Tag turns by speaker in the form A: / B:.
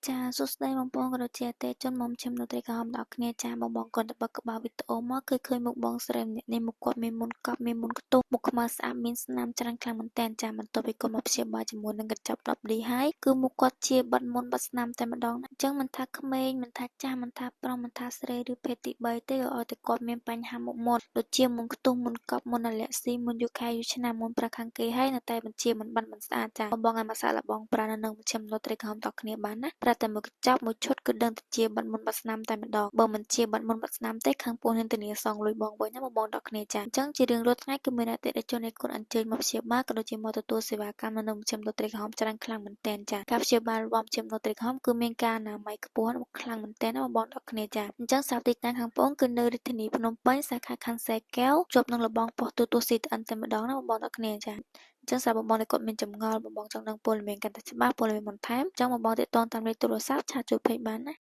A: ចាសួស្តីបងប្អូនក៏ដូចជាអតិថិជនមកឈាមនៅត្រីក្រហមដល់គ្នាចាបងបងគាត់ទៅបើកក្បាលវីដេអូមកគឺឃើញមុខបងស្រីម្នាក់នេះមុខគាត់មានមុនកប់មានមុនខ្ទុះមុខខ្មៅស្អាតមានស្នាមច្រើនខ្លាំងមែនតើចាបន្ទាប់ពីគាត់មកព្យាបាលជាមួយនឹងកញ្ចប់ 10D ហើយគឺមុខគាត់ជាបាត់មុនបាត់ស្នាមតែម្ដងណាអញ្ចឹងមិនថាក្មេងមិនថាចាស់មិនថាប្រុសមិនថាស្រីឬភេទទី3ទេក៏ឲ្យតែគាត់មានបញ្ហាមុខមុនដូចជាមុនខ្ទុះមុនកប់មុនអាឡែស៊ីមុនយូរខែយូរឆ្នាំមុនប្រាក់ខាងគេហើយនៅតែបញ្ជាមិនបានមិនស្អាតចាបងបងឲ្យមកសាកល្បងប្រើនៅនឹងមជ្ឈមណ្ឌលត្រីក្រហមតគ្នាបានណាប្រើតែមួយកញ្ចប់មួយឈុតគឺដឹងតែជាបាត់មុនបាត់ស្នាមតែម្ដងបើមិនជាបាត់មុនបាត់ស្នាមទេខាងពូនឹងធានាសងលុយបងវិញណាបងបងដល់គ្នាចាអញ្ចឹងជារៀងរាល់ថ្ងៃគឺមានអតិថិជននៃគាត់អញ្ជើញមកព្យាបាលក៏ដូចជាមកទទួលសេវាកម្មនៅនឹងមជ្ឈមណ្ឌលត្រីក្រហមច្រើនខ្លាំងមែនទែនចាការព្យាបាលរបស់មជ្ឈមណ្ឌលត្រីក្រហមគឺមានការអនាម័យខ្ពស់ខ្លាំងមែនទែនណាបងបងដល់គ្នាចាអញ្ចឹងសាទីតាំងខាងពងគឺនៅរាជធានីភ្នំពេញសាខាខណ្ឌសែកែវជាប់នឹងលបងប៉ុស្តិ៍ទូទស្សន៍ CTN តែម្ដងណាបងបងដល់គ្នាចាអញ្ចឹងសារបងបងដែលគាត់មានចម្ងល់បងបងចង់ដឹងព័ត៌មានកាន់តែច្បាស់ព័ត៌មានបន្ថែមចង់បងបងទាក់ទងតាមលេខទូរស័ព្ទឆាតចូលពេកបានណា។